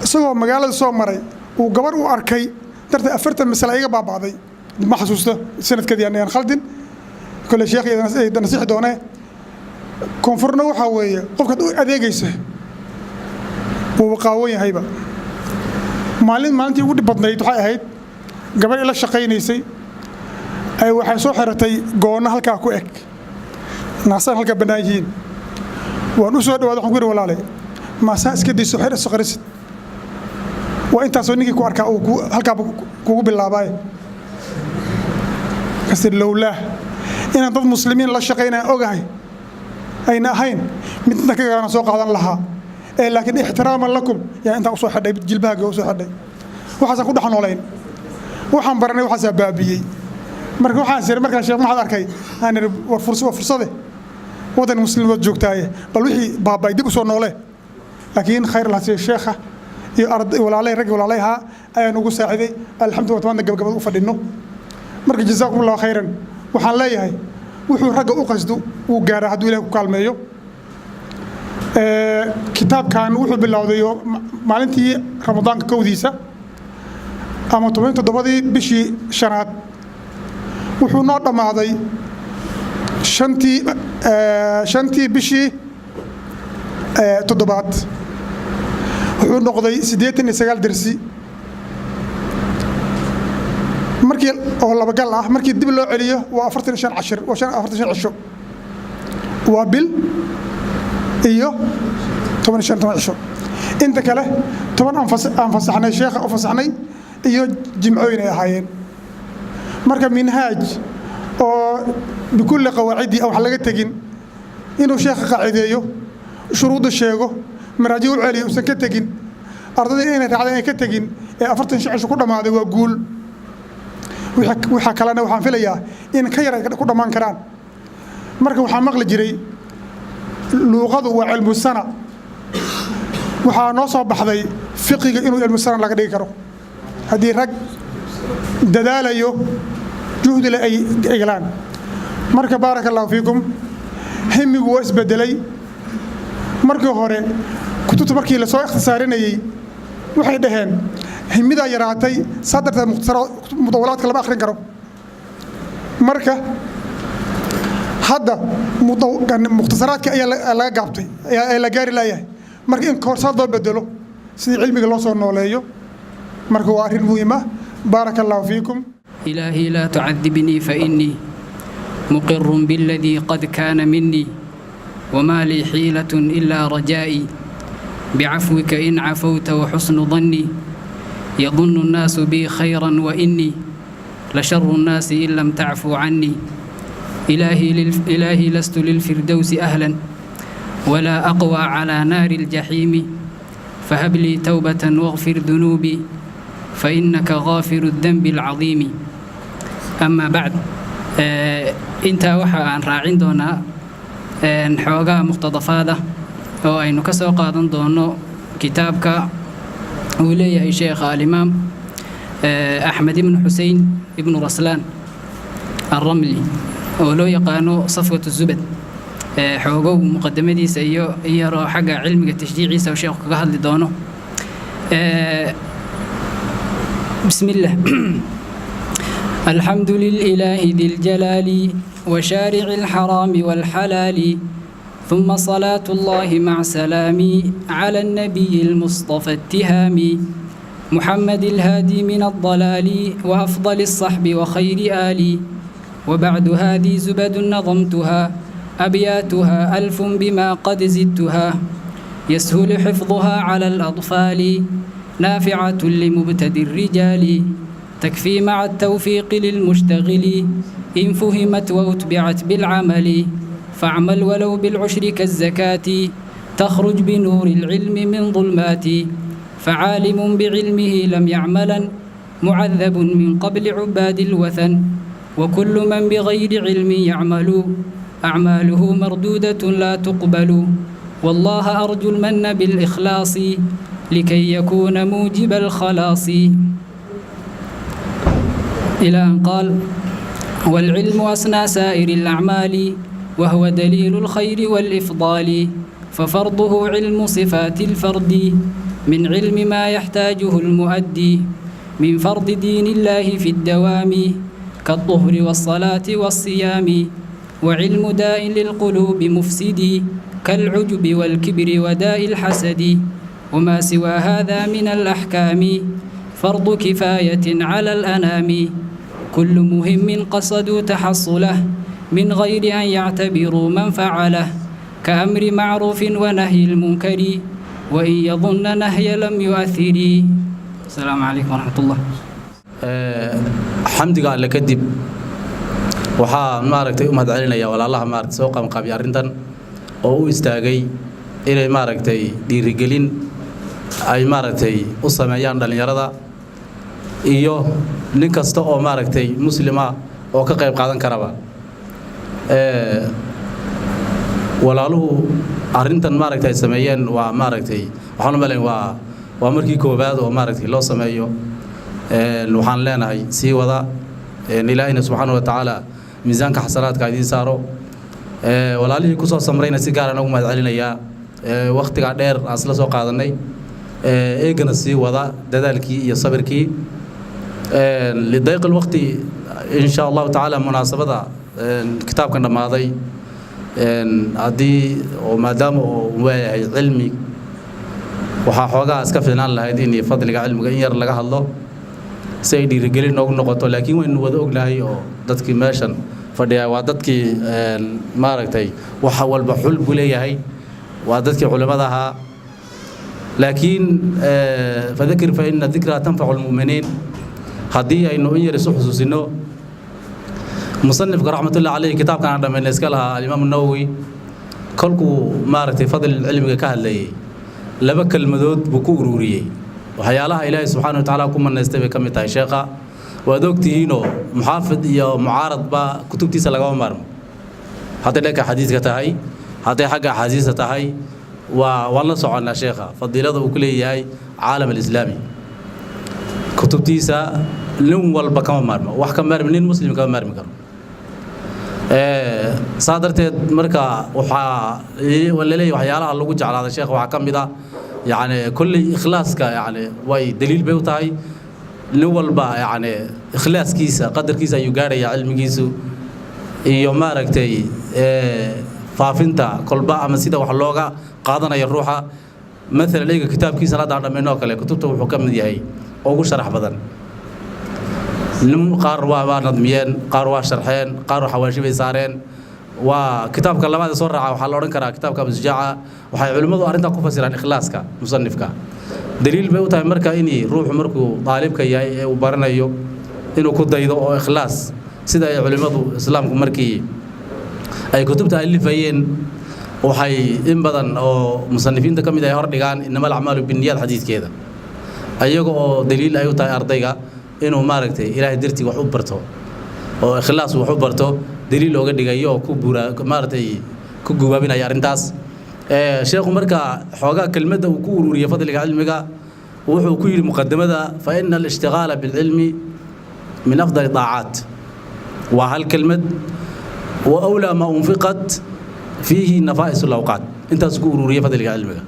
isagoo magaalada soo maray uu gabar u arkay darteed 40 masale iga baaba'day. Ma xasuusto sanadkeedii, aan khaldin kole, sheekh nasiixi doonee. Koonfurna waxaa weeye qofkaad u adeegaysa wuu qaawan yahayba. Maalin maalintii ugu dhib badnayd waxay ahayd gabar ila shaqaynaysay ay waxay soo xiratay goonno halkaa ku eg, naasaan halkaa bannaan yihiin. Waan u soo dhawaada, waxaan ku yidhi, "Walaale, maasaa iska dayso, xir isu qarisid, waa intaasoo ninkii ku arkaa uu halkaaba kugu bilaabaaye." Kasi lowlaah inaan dad muslimiin la shaqaynaya ogahay ayna ahayn, mid inta ka gaana soo qaadan lahaa ee, laakiin ixtiraaman lakum yaa intaan usoo xidhay, jilbahaaga usoo xidhay. Waxaasaan ku dhex noolayn, waxaan baranay, waxaasaa baabiyey. Marka waxaan siri, markaan Sheekh Maxamed arkay, aan idhi, "War waa fursade, waddan muslimood joogtaaye, bal wixii baaba'ay dib u soo noole." Laakiin khayr allah siiyo sheekha iyo arday walaalay, raggi walaalayhaa ayaan ugu saaciday. Alxamdulillah, maanta gabagabada u fadhinno. Marka jazaakum Allahu khayran. Waxaan leeyahay, wuxuu ragga u qasdo wuu gaaraa hadduu Ilahay ku kaalmeeyo. Kitaabkan wuxuu bilowday maalintii Ramadaanka kowdiisa ama 17-dii bishii shanaad, wuxuu noo dhammaaday shantii bishii toddobaad. Wuxuu noqday 89 dersi markii oo labagal ah. Markii dib loo celiyo waa 45 cashir, waa 45 cisho, waa bil iyo 15, 10 cisho. Inta kale 10 aan fasaxnay, sheekha u fasaxnay, iyo jimcooyin ay ahaayeen. Marka minhaaj oo bikulli qawaacidii aan wax laga tegin, inuu sheekha qaacideeyo, shuruudda sheego, maraajic u celiyo, uusan ka tegin, ardadii inay raacdeen ay ka tegin, ee 45 cisho ku dhammaaday, waa guul. Waxa kalena waxaan filayaa in ka yar ay ku dhammaan karaan. Marka waxaan maqli jiray luuqadu waa cilmu sana. Waxaa noo soo baxday fiqiga inuu cilmu sana laga dhigi karo haddii rag dadaalayo juhdile ay galaan. Marka baaraka Allahu fiikum, himigu waa isbedelay. Markii hore kutubta markii lasoo ikhtisaarinayey waxay dhaheen himidaa yaraatay, saa darteed mudawalaadka lama akhrin karo. Marka hadda mukhtasaraadka ayaa laga gaabtay, ayaa la gaari laayahay. Marka in koorsaad loo bedelo sidii cilmiga loo soo nooleeyo, marka waa arrin muhiim ah. Baaraka Allahu fiikum. إلهي لا تعذبني فإني مقر بالذي قد كان مني، وما لي حيلة إلا رجائي بعفوك إن عفوت وحسن ظني. يظن الناس بي خيرا وإني لشر الناس إن لم تعفو عني. إلهي لست للفردوس أهلا ولا أقوى على نار الجحيم، فهب لي توبة واغفر ذنوبي فإنك غافر الذنب العظيم. أما بعد، intaa waxa aan raacin doonaa xoogaa muqtadafaada oo aynu ka soo qaadan doono kitaabka uu leeyahay sheekha alimaam Axmed ibnu Xusein ibnu Raslaan Alramli oo loo yaqaano Safwat Zubad, xoogow muqadamadiisa iyo iyaroo xagga cilmiga tashjiiciisa oo sheekhu kaga hadli doono. بسم الله. الحمد للإله ذي الجلال وشارع الحرام والحلال، ثم صلاة الله مع سلامي على النبي المصطفى التهامي، محمد الهادي من الضلال وأفضل الصحب وخير آلي. وبعد، هذه زبد نظمتها، أبياتها 1000 بما قد زدتها، يسهل حفظها على الأطفال، نافعة لمبتدي الرجال، تكفي مع التوفيق للمشتغل إن فهمت وأتبعت بالعمل. فاعمل ولو بالعشر كالزكاة. تخرج بنور العلم من ظلمات. فعالم بعلمه لم يعملا معذب من قبل عباد الوثن. وكل من بغير علم يعمل أعماله مردودة لا تقبل. والله أرجو المن بالإخلاص لكي يكون موجب الخلاص. إلى أن قال: والعلم أسنى سائر الأعمال وهو دليل الخير والإفضال. ففرضه علم صفات الفرد من علم ما يحتاجه المؤدي من فرض دين الله في الدوام كالطهر والصلاة والصيام. وعلم داء للقلوب مفسد كالعجب والكبر وداء الحسد. وما سوى هذا من الأحكام فرض كفاية على الأنام. كل مهم قصدوا تحصله من غير أن يعتبروا من فعله كأمر معروف ونهي المنكر وإن يظن نهي لم يؤثر. السلام عليكم ورحمة الله. Xamdiga Alle kadib, waxaa maaragtay u mahadcelinaya walaalaha maaragtay soo qabanqaabiya arrintan oo u istaagay inay maaragtay dhiirigelin ay maaragtay u sameeyaan dhallinyarada iyo nin kasta oo maaragtay muslima oo ka qayb qaadan karaba. Walaaluhu arrintan maaragtay ay sameeyeen waa maaragtay waxaan u malayn waa markii koowaad oo maaragtay loo sameeyo. Waxaan leenahay sii wada, Ilaahayna subxaana wa tacaala miisaanka xasanaadka idiin saaro. Walaalihii kusoo samrayna si gaar aan ugu mahad celinayaa wakhtigaa dheer aan isla soo qaadanay. Eegana sii wada dadaalkii iyo sabirkii. لضيق الوقت إن شاء الله تعالى munaasabada kitaabkan dhammaaday haddii oo maadaama uu waayahay cilmi, waxaa xoogaa iska fiicnaan lahayd in fadliga cilmiga in yar laga hadlo si ay dhiirigelin noogu noqoto, laakiin waynu wada ognahay oo dadkii meeshan fadhiya waa dadkii maaragtay waxa walba xul buu leeyahay, waa dadkii culimmada ahaa. Laakiin فذكر فإن الذكرى تنفع المؤمنين. Haddii aynu in yar isu xusuusino musanifka raxmatullahi caleyhi, kitaabkan aan dhammayna iska lahaa Alimaam Nawowi, kolkuu maaragtay fadli cilmiga ka hadlayay laba kelmadood buu ku ururiyey. Waxyaalaha Ilaahay subxaana wa tacaala ku manaystay bay ka mid tahay. Sheekha waad ogtihiinoo muxaafid iyo mucaaradba kutubtiisa lagama maarmo, hadday dhanka xadiiska tahay, hadday xagga axaasiista tahay. Waan la soconnaa sheekha fadiilada uu ku leeyahay caalam alislaami. Kutubtiisa nin walba kama maarmo, wax ka maarmi nin muslim kama maarmi karo. Saa darteed marka waxaa laleeyahay waxyaalaha lagu jeclaaday sheekha waxaa ka mid ah yacni kolley ikhlaaska, yacni way daliil bay u tahay. Nin walba yacni ikhlaaskiisa qadarkiisa ayuu gaadhayaa cilmigiisu iyo maaragtay faafinta kolba ama sida wax looga qaadanayo ruuxa. Maalan eega kitaabkiisa hadda aan dhammayno oo kale, kutubta wuxuu ka mid yahay ugu sharax badan. Nin qaar waa nadmiyeen, qaar waa sharxeen, qaar xawaashi bay saareen. Waa kitaabka labaad ee soo raaca waxaa la odhan karaa kitaabka Abu Sujaaca. Waxay culimmadu arrintaa ku fasiraan ikhlaaska musanifka. Daliil bay u tahay marka inii ruuxu markuu daalibka yahay ee uu baranayo inuu ku daydo oo ikhlaas, sida ay culimmadu islaamku markii ay kutubta alifayeen waxay in badan oo musanifiinta ka mid ay hor dhigaan إنما الأعمال بالنيات xadiidkeeda, ayaga oo daliil ay u tahay ardayga inuu maaragtay Ilaahay dartii wax u barto oo ikhlaas wax u barto, daliil ooga dhigayo oo ku buura maaragtay ku gubaabinaya arrintaas. Sheekhu marka xoogaa kelmadda uu ku ururiyey fadliga cilmiga wuxuu ku yidhi muqadamada: فإن الاشتغال بالعلم من أفضل الطاعات. Waa hal kelmad. وأولى ما أنفقت فيه نفائس الأوقات. Intaas ku ururiyey fadliga cilmiga: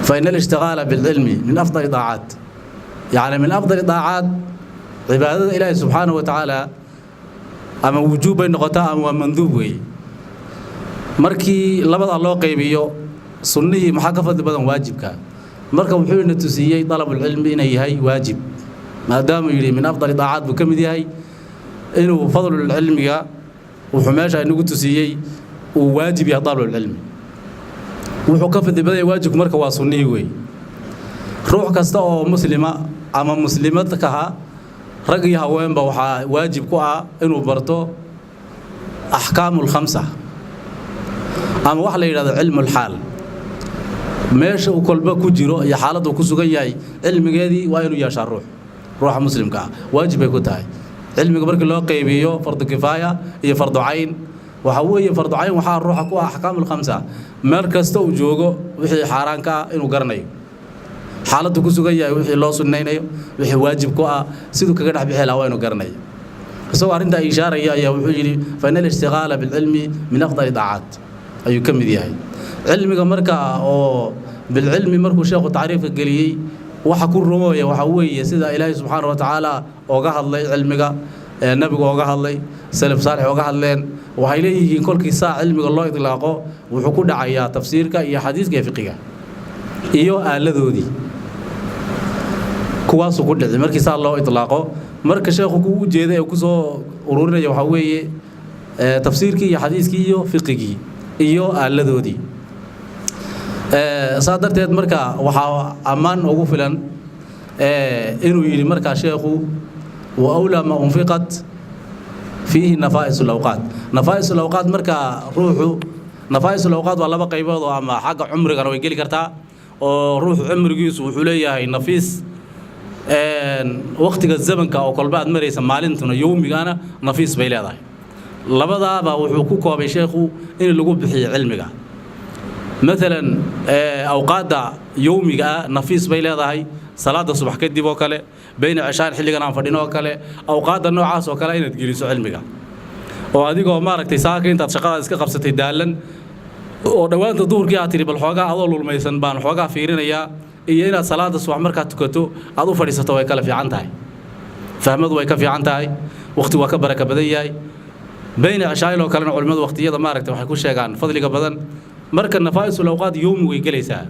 فإن الاشتغال بالعلم من أفضل الطاعات، يعني من أفضل الطاعات cibaadada Ilaahi subxaanahu wa tacaala, ama wujuub bay noqotaa ama waa manduub weeye. Markii labada loo qaybiyo, sunnihii maxaa ka fadli badan? Waajibka. Marka wuxuu ina tusiiyey dalabulcilmi inay yahay waajib, maadaamuu yidhi من أفضل الطاعات buu ka mid yahay. Inuu fadlulcilmiga wuxuu meesha inagu tusiiyey uu waajib yahay dalabulcilmi. Wuxuu ka fadli badan yahay waajibku marka waa sunnihii weeye. Ruux kasta oo muslima ama muslimad kaha, rag iyo haweenba, waxaa waajib ku ah inuu barto أحكام الخمسة ama waxa la yidhahdo cilmu lxaal. Meesha uu kolba ku jiro iyo xaaladda uu ku sugan yahay cilmigeedii waa inuu yeeshaa ruuxa muslimka ah waajib bay ku tahay. Cilmiga markii loo qaybiyo fardu kifaaya iyo fardu cayn, waxa weeye fardu cayn waxaa ruuxa ku ah axkaamul khamsa, meel kasta uu joogo wixii xaaraan ka ah inuu garanayo, xaaladdu ku sugan yahay wixii loo sunnaynayo, wixii waajib ku ah siduu kaga dhex bixi lahaa waa inuu garanayo. Isagoo arrintaa ishaaraya ayaa wuxuu yidhi: fa ina alishtigaala bilcilmi min afdali daacaat ayuu ka mid yahay cilmiga. Marka oo bilcilmi markuu sheekhu tacriifka geliyey, waxa ku rumooya waxa weeye sida Ilaahay subxaana wa tacaala ooga hadlay cilmiga, nabigu ooga hadlay, salaf saalix ooga hadleen. Waxay leeyihiin kolkii saa cilmiga loo idlaaqo wuxuu ku dhacayaa tafsiirka iyo xadiiska iyo fiqiga iyo aaladoodii, kuwaasuu ku dhici markii saa loo idlaaqo. Marka sheekhu ku u jeeda ee kusoo ururinaya waxaa weeye tafsiirkii iyo xadiiskii iyo fiqigii iyo aaladoodii. Saa darteed marka waxaa ammaan ugu filan inuu yidhi markaa sheekhu: wa awlaa ma unfiqat fiihi nafaa'is alawqaat. Nafaa'is alawqaat marka ruuxu, nafaa'is alawqaat waa laba qaybood oo ama xagga cumrigana way geli kartaa, oo ruuxu cumrigiisu wuxuu leeyahay nafiis, waqtiga zamanka oo kolba aad maraysa maalintuna yowmigana nafiis bay leedahay. Labadaaba wuxuu ku koobay sheekhu in lagu bixiyo cilmiga. Maalan awqaadda yowmiga ah nafiis bay leedahay, salaada subax kadib oo kale, bayna cishaan xilligan aan fadhino oo kale, awqaadda noocaas oo kale inaad geliso cilmiga, oo adigoo maaragtay saaka intaad shaqadaad iska qabsatay daalan oo dhowaanta duhurkii aad tidhi bal xoogaa adoo lulmaysan baan xoogaa fiirinayaa, iyo inaad salaada subax markaad tukato aad u fadhiisato way kala fiican tahay, fahmadu way ka fiican tahay, waqti waa ka baraka badan yahay. Bayna cishaayil oo kalena culimmadu waqtiyada maaragtay waxay ku sheegaan fadliga badan. Marka nafaa'isul awqaad yowmi way gelaysaa.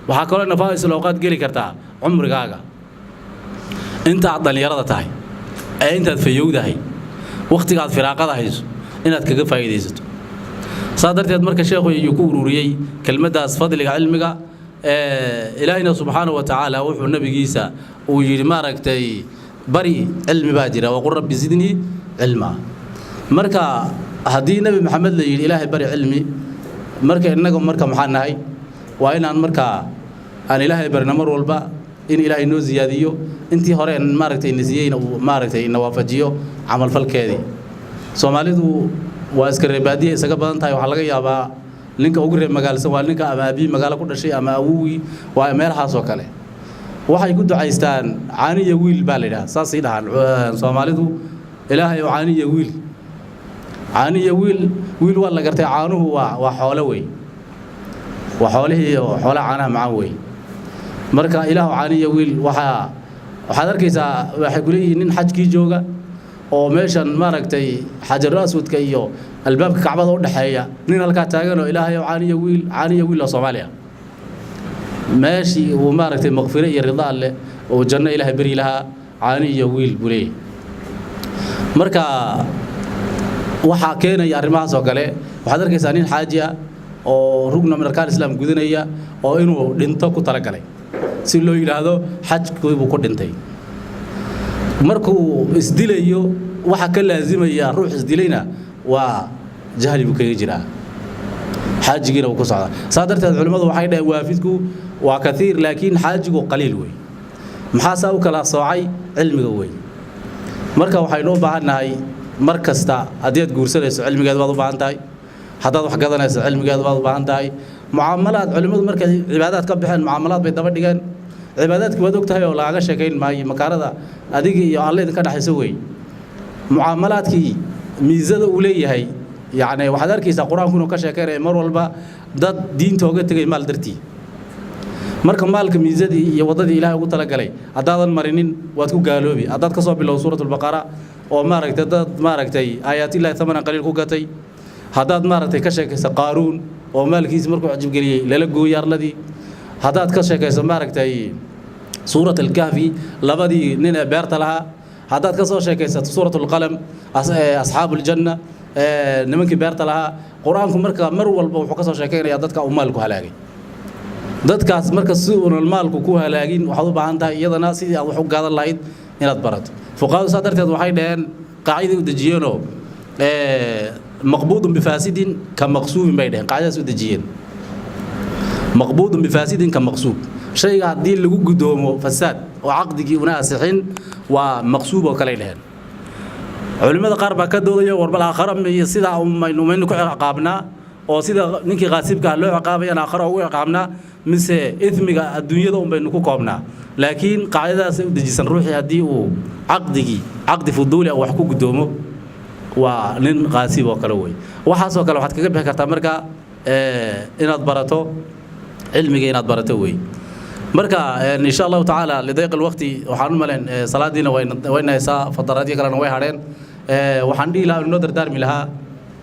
Waxaa kaloo nafaa'isul awqaad geli kartaa cumrigaaga inta aad dhallinyarada tahay ee intaad fayowdahay, waqtiga aad firaaqada hayso inaad kaga faa'iidaysato. Saa darteed marka sheekhu ayuu ku ururiyey kelmaddaas fadliga cilmiga. Ilaahina subxaanahu wa tacaala wuxuu nabigiisa uu yidhi maaragtay bari cilmi baa jira: waqul rabbi zidnii cilmaa. Marka haddii Nebi Maxamed la yidhi Ilaahay bari cilmi, marka innaga marka maxaa nahay? Waa inaan markaa aan Ilaahay barino mar walba in Ilaahay noo siyaadiyo intii hore maaragtay na siiyeyna uu maaragtay na waafajiyo camalfalkeedii. Soomaalidu waa iska reer baadiye isaga badan tahay. Waxaa laga yaabaa ninka ugu reer magaalsan waa ninka ama aabihii magaalo ku dhashay ama awowgii, waa meelahaas oo kale. Waxay ku ducaystaan caaniya wiil baa la yidhaha, saasay dhahaan Soomaalidu: Ilaahay oo caaniya wiil, caaniya wiil. Wiil waa la gartay, caanuhu waa xoolo wey, waa xoolihii oo xoolaha caanaha macaan wey. Marka Ilaahu caaniya wiil, waxaad arkaysaa waxay ku leeyihiin nin xajkii jooga oo meeshan maaragtay xajaru aswadka iyo albaabka Kacbada u dhexeeya, nin halkaa taagan oo Ilaahay oo caaniya wiil, caaniya wiil oo Soomaaliya, meeshii uu maaragtay maqfiro iyo rida Alleh oo janno Ilaahay beri lahaa, caani iyo wiil buu leeyahay. Marka waxaa keenaya arrimahaas oo kale, waxaad arkaysaa nin xaaji ah oo rugna min arkaan islaam gudanaya oo inuu dhinto ku talagalay si loo yidhaahdo xajkii buu ku dhintay. Markuu isdilayo waxa ka laasimaya ruux isdilayna waa jahli buu kaga jiraa, xaajigiina wuu ku socdaa. Saa darteed culimmadu waxay dhaheen waafidku waa kaiir laakiin xaajigu qaliil wey. Maxaa saa u kala soocay? Cilmiga wey. Marka waxaynu u baahan nahay mar kasta, haddii aad guursanayso cilmigeed baad u baahan tahay, haddaad wax gadanayso cilmigeed baad u baahan tahay. Mucaamalaad culimmadu markay cibaadaad ka baxeen mucaamalaad bay daba dhigeen. Cibaadaadki waad og tahay oo lagaga sheekayn maayo, makaarada adiga iyo Alle idinka dhexayso wey. Mucaamalaadkii miisada uu leeyahay, yacni waxaad arkaysaa Qur-aanku inuu ka sheekaynaya mar walba dad diinta oga tegay maal dartii. Marka maalka miisadii iyo waddadii Ilaahay ugu talagalay haddaadan marinin waad ku gaaloobi. Haddaad ka soo bilow Suuratulbaqara oo maaragtay dad maaragtay aayaatillahi thamanan qaliil ku gatay, haddaad maaragtay ka sheekayso Qaaruun oo maalkiisi markuu cajibgeliyey lala gooyey arladii, haddaad ka sheekayso maaragtay Suurat Alkahfi labadii nin ee beerta lahaa, haddaad ka soo sheekaysato Suurat Alqalam asxaabu aljanna nimankii beerta lahaa, Qur-aanku marka mar walba wuxuu ka soo sheekaynayaa dadka uu maalku halaagay. Dadkaas marka si uunan maalku ku halaagin waxaad u baahan tahay iyadana sidii aad wax u gaadan lahayd inaad barato. Fuqahadu saa darteed waxay dhaheen qaaciday u dejiyeenoo maqbuudun bifaasidin ka maqsuubin bay dhaheen, qaacidadaas u dejiyeen. Maqbuudun bifaasidin ka maqsuub. Shayga haddii lagu gudoomo fasaad oo caqdigii una asixin, waa maqsuub oo kale dhaheen. Culimmada qaar baa ka doodaya, war bal aakhara iyo sidaa maynu ku ciqaabnaa, oo sida ninkii qaasibka ah loo ciqaabayana aakhara ugu ciqaabnaa, mise ismiga adduunyada un baynu ku koobnaa? Laakiin qaacidadaasay u dejisan: ruuxii haddii uu caqdigii caqdi fuduuli ah wax ku gudoomo, waa nin qaasib oo kale wey. Waxaasoo kale waxaad kaga bixi kartaa marka inaad barato cilmiga, inaad barato wey. Marka insha Allahu tacaala, lidayq alwaqti, waxaan u malayn salaadiina wayna haysaa, fadaraadyo kalena way hadheen. Waxaan dhihi lahaa, inoo dardaarmi lahaa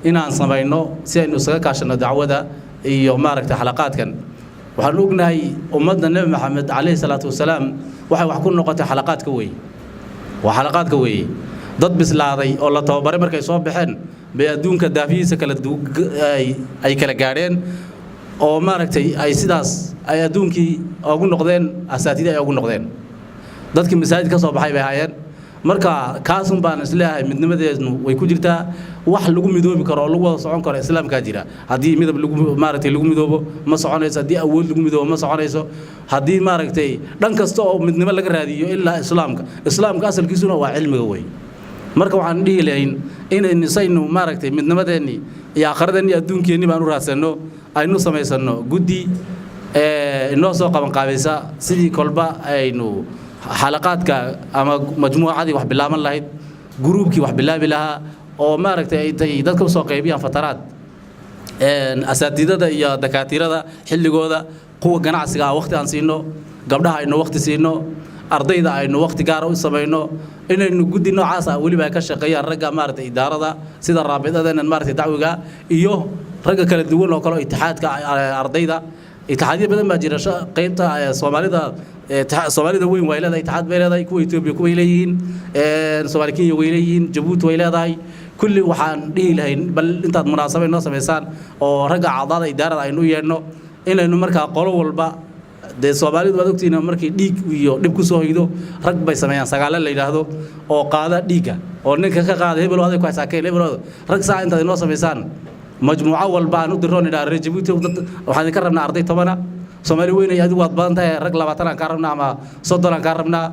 inaan samayno si aynu isaga kaashanno dacwada iyo maaragtay xalaqaadkan. Waxaan ognahay ummadda Nebi Maxamed calayhi salaatu wasalaam waxay wax ku noqotay xalaqaadka weeye, waa xalaqaadka weeye. Dad bislaaday oo la tababaray markay soo baxeen bay adduunka daafihiisa kala ay kala gaadheen, oo maaragtay ay sidaas ay adduunkii ugu noqdeen asaatiid ay ugu noqdeen. Dadkii masaajid ka soo baxay bay ahaayeen. Marka kaasun baan isleeyahay midnimadeednu way ku jirtaa. Wax lagu midoobi karo oo lagu wada socon karo islaamkaa jira. Haddii midab lagu maaragtay lagu midoobo, ma soconayso. Haddii awood lagu midoobo, ma soconayso. Haddii maaragtay dhan kasta oo midnimo laga raadiyo, ilaa islaamka. Islaamka asalkiisuna waa cilmiga wey. Marka waxaan dhihi lahayn inaynu saynu maaragtay midnimadeenni iyo aakhiradeennii iyo adduunkeenni baan u raadsanno, aynu samaysanno guddi inoo soo qabanqaabaysa sidii kolba aynu xalaqaadka ama majmuucadii wax bilaaban lahayd, guruubkii wax bilaabi lahaa, oo maaragtay ay tay dadka usoo qaybiyaan fataraad, asaatiidada iyo dakaatiirada xilligooda, kuwa ganacsiga ah waqti aan siino, gabdhaha aynu waqti siino, ardayda aynu waqti gaara u samayno, inaynu guddi noocaas ah weliba ay ka shaqeeyaan ragga maaragtay idaarada, sida raabidadeenan maaragtay dacwiga iyo ragga kala duwan oo kale oo itixaadka ardayda. Itixaadyo badan baa jira. Qaybta Soomaalida, Soomaalida weyn way leedahay itixaad bay leedahay, kuwa Etoobiya kuway leeyihiin, Soomaali Kenya way leeyihiin, Jabuuti way leedahay. Kulli waxaan dhihi lahayn, bal intaad munaasabo inoo samaysaan oo ragga acdaada idaarada aynu u yeedhno, inaynu markaa qolo walba, dee Soomaalidu waad ogtihiin, markii dhiig iyo dhib ku soo hoydo rag bay sameeyaan sagaale la yidhaahdo oo qaada dhiigga oo ninka ka qaada, hebel aday ku haysaakeen, hebel rag saa intaad inoo samaysaan, majmuuco walba aan u diroon idhaa: reer Jabuuti dad waxaan idinka rabnaa arday 10a, Soomaali weyn adigu waad badan tahay, rag 20 aan kaa rabnaa ama 30 aan kaa rabnaa,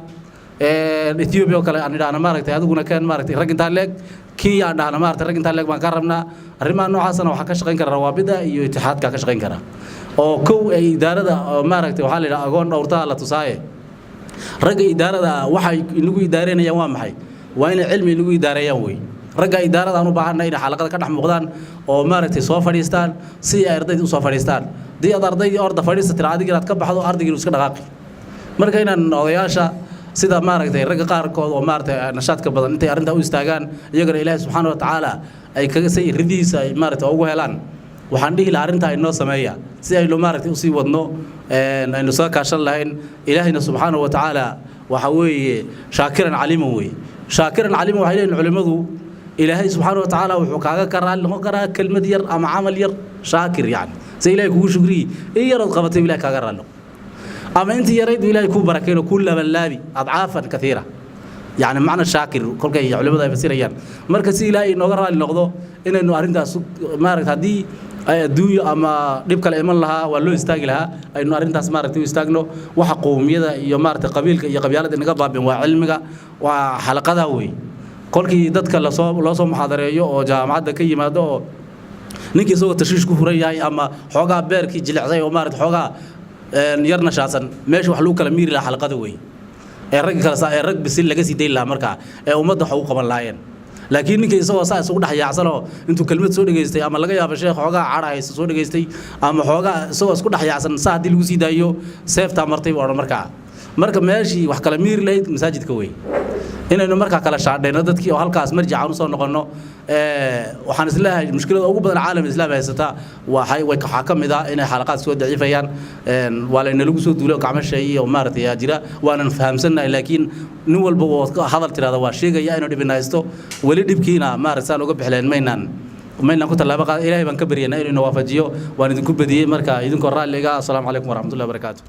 Ethiopia oo kale aan idhaahna maaragtay adiguna keen maaragtay rag intaa leeg, Kenya aan dhahna maaragtay rag intaa leeg baan kaa rabnaa. Arrimaha noocaasna waxaa ka shaqayn kara rawaabida iyo itixaadka ka shaqayn kara, oo kow ay idaarada maaragtay. Waxaa la yidhaha agoon dhowrtaa la tusaaye. Ragga idaarada waxay inagu idaareynayaan waa maxay? Waa inay cilmi inagu idaareeyaan wey. Ragga idaarada aan u baahanay inay xalaqada ka dhex muuqdaan oo maaragtay soo fadhiistaan si ay ardayda u soo fadhiistaan. Haddii aad ardaydii orda fadhiista tira, adiga inaad ka baxdo, ardaygii iska dhaqaaqi. Marka inaan odayaasha sida maaragtay ragga qaarkood oo maaragtay nashaadka badan intay arrintaa u istaagaan, iyagana Ilaahay subxaana wa tacaala ay kaga say ridihiisa ay maaragtay ugu helaan. Waxaan dhihi lahaa arrintaa inoo sameeya si aynu maaragtay usii wadno, aynu soo kaashan lahayn. Ilaahayna subxaana wa tacaala waxa weeye shaakiran caliiman weeye. Shaakiran caliiman waxay leeyihin culimmadu, Ilaahay subxaana wa tacaala wuxuu kaaga ka raalli noqon karaa kelmad yar ama camal yar. Shaakir yani se Ilahay kugu shukriyi in yarood qabatay, Ilahay kaaga raalli noqon, ama intii yarayd Ilahay kuu barakeyn oo kuu labanlaabi adcaafan kaiira. Yani macna shaakir kolkay culimmadu ay fasirayaan. Marka si Ilaahay inooga raalli noqdo inaynu arrintaas maaragta, haddii ay adduunyo ama dhib kale iman lahaa waa loo istaagi lahaa, aynu arrintaas maaragtay u istaagno. Waxa qowmiyada iyo maaragtay qabiilka iyo qabyaalada inaga baabin waa cilmiga, waa xalaqadaha wey. Kolkii dadka lasoo loo soo muxaadareeyo oo jaamacadda ka yimaado, oo ninkii isagoo tashiish ku furan yahay ama xoogaa beerkii jilicday oo maaragtay xoogaa yar nashaasan, meesha wax lagu kala miiri lahaa xalaqada wey, ee ragga kale ee rag bisil laga sii dayn lahaa markaa ee ummadda wax ugu qaban lahaayeen. Laakiin ninkii isagoo saa isugu dhex yaacsanoo intuu kelmad soo dhegaystay, ama laga yaabo sheekh xoogaa cadha haysta soo dhegaystay, ama xoogaa isagoo isku dhex yaacsan, saa haddii lagu sii daayo, seeftaa martay buu odhan markaa. Marka meeshii wax kala miiri lahayd masaajidka wey, inaynu markaa kala shaadhayno dadkii oo halkaas marjicaan usoo noqonno. Waxaan isleeyahay mushkilada ugu badan caalam islaam haysata waxay waxaa ka mid ah inay xalaqaad soo daciifayaan. Waa laynalagu soo duulay oo gacmo sheeyay oo maaragtay yaa jira, waanan fahamsannahay. Laakiin nin walba oo hadal tirahda waa sheegaya inuu dhibina haysto. Weli dhibkiina maaragtay saan uga bixleen maynaan ku tallaabo qaada. Ilaahay baan ka baryanaa inuu ina waafajiyo. Waan idinku badiyey, marka idinkoo raalliga, assalaamu calaykum waraxmatullahi wabarakaatu.